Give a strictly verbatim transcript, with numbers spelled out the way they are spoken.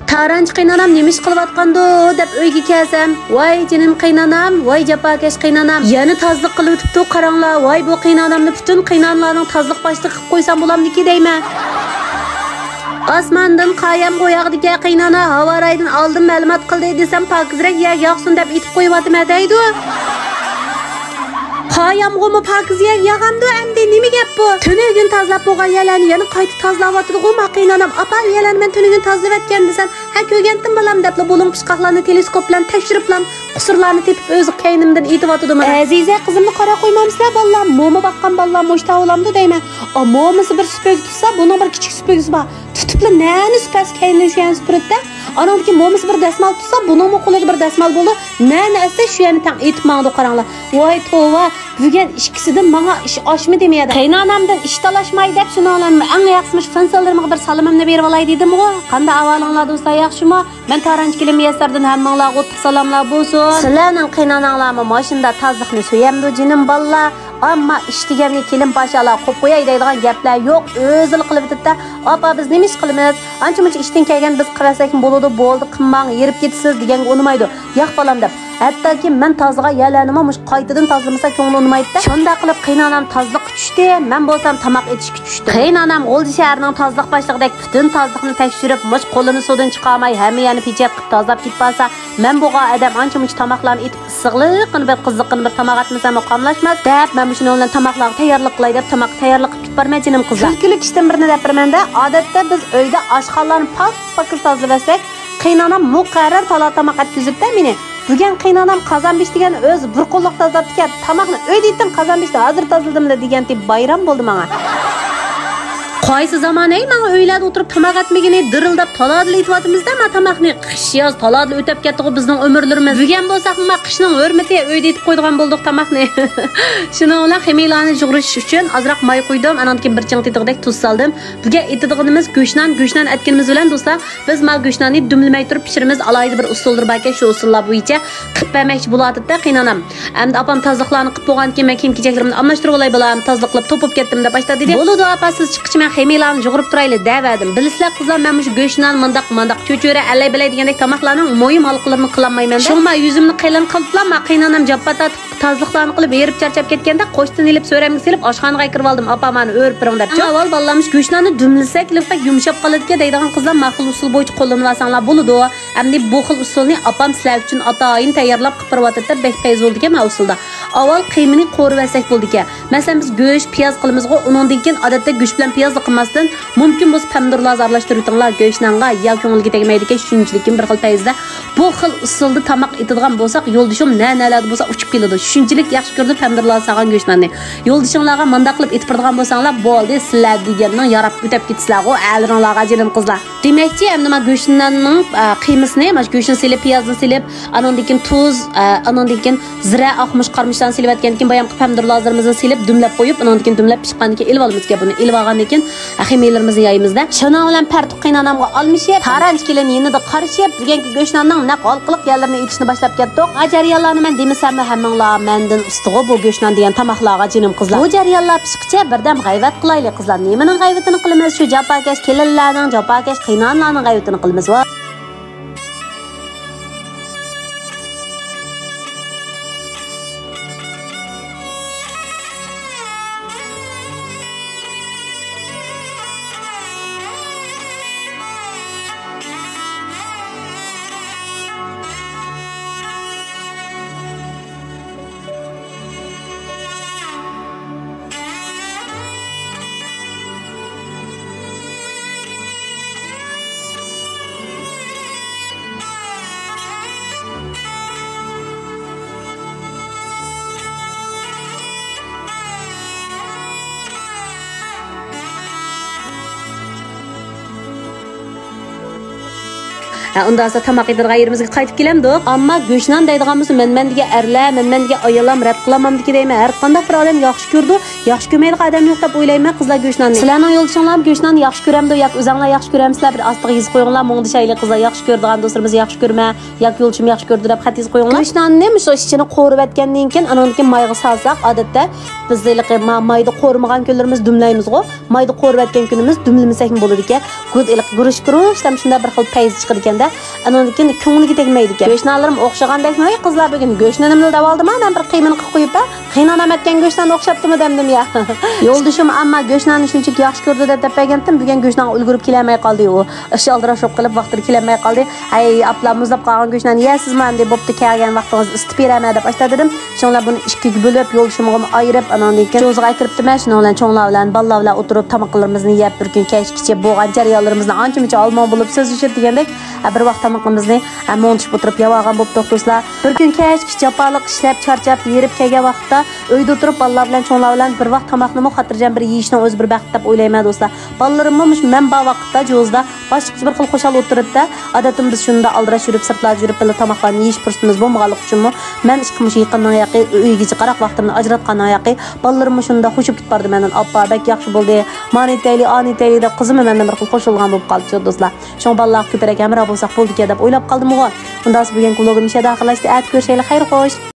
تارانچى قېيىنئانام نېمە ئىش قىلىۋاتقاندۇ دەپ ئۆيگە كەلسەم، ۋاي جېنىم قېيىنئانام، ۋاي جاپاكەش قېيىنئانام، يەنە تازىلىق قىلىۋېتىپتۇ، قاراڭلار، ۋاي بۇ قېيىنئانامنى پۈتۈن قېيىنئانىلارنىڭ تازىلىق باشلىقى قىلىپ قويسام بولامدىكى دەيمەن. ئاسماندىن قايام ياغىدىكەن قېيىنئانا، ھاۋارايدىن ئالدىن مەلۇمات قىلدى دېسەم، پاكىزراق يەر ياغسۇن دەپ ئېيتىپ قويۇۋاتىمەن دەيدۇ. قايامغىمۇ پاكىز يەر ياغامدۇ ئەمدى؟ نېمە گەپ بۇ؟ تۈنۈگۈن تازىلاپ بولغان يەرلەرنى يەنە قايتا تازىلاۋاتىدىغۇ ما قېيىنئانام. ئاپا، يەرلەرنى مەن تۈنۈگۈن تازىلىۋەتكەن دېسەم، ھە، كۆرگەنتىم بالام دەپلا بۇلۇڭ پۇچقاقلارنى تېلېسكوپ بىلەن تەكشۈرۈپلا، قۇسۇرلارنى تېپىپ ئۆزى كەينىمدىن ئېيتىۋاتىدۇ مانا. ئەزىزە قىزىمنى قاراپ قويمامسىلەر بالىلار؟ موما باققان بالىلار مۇشتا بولامدۇ دەيمەن. ئا، مومىسى بىر سۈپۈرگە تۇتسا، بۇنىڭ بىر كىچىك سۈپۈرگىسى بار. تۇتۇپلا نەنى سۈپەرسى كەينىدىن شۇ يەرنى سۈپۈرىدىدە. ئانىڭدىكى مومىسى بىر دەسمال تۇتسا، بۇنىڭمۇ قولىدا بىر دەسمال بولىدۇ. نەنى ئەتسە شۇ يەرنى تەڭ ئېيتىپ ماڭىدۇ قاراڭلار. ۋاي توۋا، بۈگۈن ئىككىسىدىن ماڭا ئىش ئاشمىدى مۇ يەردە؟ قېيىنئانامدىن ئىش تالاشماي دەپ شۇنىڭ بىلەن ئەڭ ياخشىسى مۇشۇ فېنسىلىرىمغا بىر سالىمىمنى بېرىۋالاي دېدىمغۇ. قانداق ئەھۋالىڭلار دوستلار، ياخشىمۇ؟ مەن تارانچى كېلىن مۇيەسسەردىن ھەممىڭلارغا ئوتلۇق سالاملار بولسۇن. سىلەرنىڭ قېيىنئاناڭلارمۇ ماشىنىدا تازىلىقنى سۆيەمدۇ جېنىم بالىلار؟ ئەمما ئىش دېگەننى كېلىن پاشالا قويۇپ قوياي دەيدىغان گەپلەر يوق، ئۆزىلا قىلىۋېتىدىدە. ئاپا، بىز نېمە ئىش قىلىمىز؟ ئانچە مۇنچە ئىشتىن كەلگەن بىز قىلىۋەتسەكمۇ بولىدۇ، بولدى، قىلماڭ، ھېرىپ كېتىسىز دېگەنگە ئۇنىمايدۇ. ياق بالام دەپ. ھەتتاكى مەن تازىلىغان يەرلەرنىمۇ مۇشۇ قايتىدىن تازىلىمىسا كۆڭلى ئۇنىمايدۇ-دە. شۇنداق قىلىپ قېيىنئانام تازىلىققا چۈشتى، مەن بولسام تاماق ئېتىشكە چۈشتۈم. قېيىنئانام غۇلجا شەھىرىنىڭ تازىلىق باشلىقىدەك پۈتۈن تازىلىقنى تەكشۈرۈپ، مۇشۇ قولىنى سۇدىن چىقارماي ھەممە يەرنى پېچەت قىلىپ تازىلاپ كېتىپ بارسا، مەن بولغان ئادەم ئانچە مۇنچە تاماقلارنى ئېتىپ ئىسسىقلىقىنى بىر قىزىققىنى بىر تاماق ئەتمىسەممۇ قاملاشماس دەپ، مەن مۇشۇنىڭ بىلەن تاماقلارغا تەييارلىق قىلاي دەپ تاماققا تەييارلىق قىلىپ كېتىپ بارىمەن جېنىم قىزلار. كۈلكىلىك ئىشتىن بىرنى دەپ بېرىمەن-دە، ئادەتتە بىز ئۆيدە ئاشخانىلارنى پاك پاكىز تازىلىۋەتسەك، قېيىنئانام مۇقەررەر تالا تاماق ئەتكۈزۈپتە مېنى. بۈگۈن قېيىنئانام قازانبېشى دېگەن ئۆزى بىر قوللۇق تازىلاپتىكەن. تاماقنى ئۆيدە ئېتىڭ، قازانبېشىنى ھازىر تازىلىدىملا دېگەنتى بايرام بولدى ماڭا. قايسى زامان ھەي ماڭا ئۆيلەردە ئولتۇرۇپ تاماق ئەتمىگىنى دىرىلداپ تالادىلا ئېتىۋاتىمىزدە ما تاماقنى. قىش ياز تالادىلا ئۆتەپ كەتتىغۇ بزنىڭ ئۆمۈرلىرىمىز. بۈگۈن بولساقمۇ ما قىشنىڭ ھۆرمىتى ئۆيدە ئېتىپ قويىدىغان بولدۇق تاماقنى. شۇنىڭ بىلەن خېمىيلارنى يۇغۇرۇش ئۈچۈن ئازراق ماي قۇيدۇم، ئاناندىن كېيىن بىر چىڭ تېتىغۇدەك تۇز سالدىم. بۈگۈن ئېتىدىغىنىمىز گۆشنان، گۆشنان ئەتكىنىمىز بىلەن دوستلار، بىز ماۋۇ گۆشناننى دۈملىمەي تۇرۇپ پىشۇرىمىز، ئالاھىدە بىر ئۇسۇللىرى باركەن، شۇ ئۇسۇللار بويىچە قىلىپ بەرمەكچى بولۇۋاتىدۇ-دە قېيىنئانام. ئەمدى ئاپام تازىلىقلارنى قىلىپ بولغاندىن كېيىن، مەن كىيىم-كېچەكلىرىمنى ئالماشتۇرۇۋالاي بالام، تازىلىق قىلىپ توپۇپ كەتتىم دەپ باشلاپ دېدى. بولىدۇ ئاپا، سىز چىققىچە مەن خېمىيلارنى يۇغۇرۇپ تۇرايلى دەۋەردىم. بىلىسىلەر قىزلار، مەن مۇشۇ گۆشنان مۇنداق، مانداق چۆچۈرە، ئەلەي-بەلەي دېگەندەك تاماقلارنىڭ مۇھىم ھالقىلىرىنى قىلالمايمەن-دە. شۇڭا مەن يۈزۈمنى قېلىن قىلىپلا، ما قېيىنئانام جاپا تارتىپ تازىلىقلارنى قىلىپ، ھېرىپ چارچاپ كەتكەندە، قوشتىن ئېلىپ سۆرەمگە سېلىپ، ئاشخانىغا ئەكىرىۋالدىم. ئاپا، مانا ئۆرۈپ بېرىڭ دەپچۇ. ئەڭ ئاۋۋال بالىلار مۇشۇ گۆشناننى دۈملىسەك، لىقتەك يۇمشاپ قالىدىكەن دەيدىغان قىزلار ما خىل ئۇسۇل بويىچە قوللىنىۋالساڭلار بولىدۇ. ئەمدى بۇ خىل ئۇسۇلنى ئاپام سىلەر ئۈچۈن ئاتايىن تەييارلاپ قىلىپ بېرىۋاتىدۇ، بەك پەيزى بولىدىكەن ما ئۇسۇلدا. ئاۋۋال قىيمىنى قورۇۋەتسەك بولىدىكەن. مەسىلەن، بىز گۆش، پىياز قىلىمىزغۇ، ئۇنىڭدىن كېيىن ئادەتتە گۆش بىلەن پىيازلا قىلماستىن، مۇمكىن بولسا پەمىدۇرلارنى ئارىلاشتۇرۇۋېتىڭلار گۆشنانغا، يا كۆڭۈلگە تەگمەيدىكەن، شۇنچىلىكىم بىر خىل پەيزدە. بۇ خىل ئۇسۇلدا تاماق ئېتىدىغان بولساق، يولدىشىم نە-نەلەردە بولسا ئۇچۇپ كېلىدۇ. شۇنچىلىك ياخشى كۆرىدۇ پەمىدۇرلارغا سالغان گۆشناننى. يولدىشىڭلارغا مانداق قىلىپ ئېتىپ بېرىدىغان بولساڭلار، بولدى، سىلەر دېگەننىڭ ياراپ ئۆتەپ كېتىسىلەرغۇ، ئەلىرىڭلارغا جېنىم قىزلار. دېمەكچى، ئەمدى مانا گۆشناننىڭ، ئە، قىيمىسىنى، مانا گۆشنى سېلىپ، پىيازنى سېلىپ، ئانىڭدىن كېيىن تۇز، ئە، ئانىڭدىن كېيىن زىرە، ئاقمۇچ، قارىمۇچلارنى سېلىۋەتكەندىن كېيىن، بايامقى پەمىدۇر لازىرىمىزنى سېلىپ، دۈملەپ قويۇپ، ئانىڭدىن كېيىن دۈملەپ پىشقاندىن كېيىن ئېلىۋالىمىزكەن بۇنى. ئېلىۋالغاندىن كېيىن، خېمىيلىرىمىزنى يايىمىزدە. شۇنىڭ بىلەن پەرتۇق قېيىنئانامغا ئالمىشىپ، تارانچى كېلىن يېنىدا قارىشىپ، بۈگۈنكى گۆشناننىڭ نەق ھالقىلىق يەرلىرىنى ئېتىشنى باشلاپ كەتتۇق. ھا جەريانلارنى مەن دېمىسەممۇ، ھەممىڭلار مەندىن ئۇستىغۇ بۇ گۆشنان دېگەن تاماقلارغا، جېنىم قىزلار. بۇ جەريانلار پىشقىچە بىردەم غەيۋەت قىلايلى، قىزلار. نېمىنىڭ غەيۋىتىنى قىلىمىز؟ شۇ جاپاكەش كېلىنلەرنىڭ، جاپاكەش قېيىنئانىلارنىڭ غەيۋىتىنى قىلىمىز. ۋاي. ھە، ئۇنداق بولسا تاماق يەيدىغان يېرىمىزگە قايتىپ كېلەمدۇق. ئەمما گۆشنان دەيدىغان بولسا، مەن، مەن دېگەن ئەرلەر، مەن، مەن دېگەن ئاياللارمۇ رەت قىلالمامدىكى دەيمەن. ھەر قانداق بىر ئادەم ياخشى كۆرىدۇ، ياخشى كۆرمەيدىغان ئادەم يوق دەپ ئويلايمەن، قىزلار، گۆشناننى. سىلەرنىڭ يولدىشىڭلارمۇ گۆشناننى ياخشى كۆرەمدۇ ياكى ئۆزەڭلار ياخشى كۆرەمسىلەر؟ بىر ئاستىغا يېزىپ قويۇڭلار، مۇڭدىشايلى قىزلار، ياخشى كۆرىدىغان دوستلىرىمىز ياخشى كۆرمە ياكى يولدىشىم ياخشى كۆرىدۇ دەپ خەت يېزىپ قويۇڭلار. گۆشناننى مۇشۇ ئىچىنى قورۇۋەتكەندىن كېيىن، ئانىڭدىن كېيىن مايغا سالساق، ئادەتتە بىز ھېلىقى ما-، مايدا قورۇمىغان كۈنلىرىمىز دۈملەيمىزغۇ. مايدا قورۇۋەتكەن كۈنىمىز دۈملىمىسەكمۇ بولىدىكەن. گۇ-، ھېلىقى گۈرۈچ گۈرۈچلەم شۇنداق بىر خىل پەيزى چىقىدىكەن-دە. ئانىڭدىن كېيىن كۆڭلىگە تەگمەيدىكەن. گۆشنانلىرىم ئوخشىغاندەكمۇ، ۋەي قىزلار، بۈگۈن گۆشناننى دەۋالدىم، مەن بىر قىيمىنى قىلىپ قويۇپ، ھە، قىينانا ئەتكەن گۆشنان ئوخشاپتىمۇ دەمدىم يا. يولدىشىم ئەمما گۆشناننى شۇنچىلىك ياخشى كۆرىدۇ دەپ، دەپ بەرگەنتىم، بۈگۈن گۆشنانغا ئۈلگۈرۈپ كېلەلمەي قالدى ئۇ. ئىش ئالدىراش بولۇپ قېلىپ، ۋاقتىدا كېلەلمەي قالدى. ھەي، ئاپلا، مۇزلاپ قالغان گۆشناننى يەيسىزمۇ ئەمدى؟ بوپتۇ، كەلگەن ۋاقتىڭىزدا ئىسىتىپ بېرەمەن دەپ ئاشتا دېدىم. شۇڭلار بۇنى ئىككىگە بۆلۈپ، يولدىشىمغىمۇ ئايرىپ، ئاناندىن كېيىن جوزىغا ئەكىرىپتىمەن. شۇنىڭ بىلەن چوڭلار بىلەن بالىلار بىلەن ئولتۇرۇپ، تاماقلىرىمىزنى يەپ، بىر كۈن كەچكىچە بولغان جەريانلىرىمىزنى ئانچە-مۇنچە ئالماڭ بولۇپ سۆزلىشىپ دېگەندەك، ھە، بىر ۋاق تامىقىمىزنى، ھە، مۇڭدىشىپ ئولتۇرۇپ يەۋالغان بولۇپ توختىسىلا. بىر كۈن كەچكىچە جاپالىق ئىشلەپ، چارچاپ، ھېرىپ كەلگەن ۋاقىتتا ئۆيدە ئولتۇرۇپ، بالىلار بىلەن، چوڭلار بىلەن بىر ۋاق تاماقنىمۇ خاتىرجەم بىر يېيىشنىڭ ئۆزى بىر بەخت دەپ ئويلايمەن، دوستلار. بالىلىرىممۇ مۇشۇ مەن بار ۋاقىتتا جوزىدا باشقىچە بىر خىل خۇشال ئولتۇرىدۇ-دە. ئادەتتە بىز شۇنداق ئالدىراش يۈرۈپ، سىرتلاردا يۈرۈپ، بىللە تاماقلارنى يېيىش پۇرسىتىمىز بولمىغانلىقى ئۈچۈنمۇ، مەن ئىككى مۇشۇ يېقىننىڭ ياقى ئۆيگىچە قاراق ۋاقتىمنى ئاجراتقاننىڭ ياقى بالىلىرىممۇ شۇنداق خۇشۇپ كېتىپ باردى مەندىن. «ئاپا، بەك ياخشى بولدى، مانى ئېتەيلى، ئانى ئېتەيلى» دەپ قىزىممۇ مەندىن بىر خىل خۇش بولغان بولۇپ قالدى، دوستلار. شۇڭا بالىلارغا كۆپرەك ھەمراھ بولساق بولىدىكەن دەپ ئويلاپ قالدىمغۇ. ئۇنداق بولسا بۈگۈنكى ۋلوگىم مۇشۇ يەردە ئاخىرلاشتى. ئەتە كۆرۈشەيلى، خەير خوش.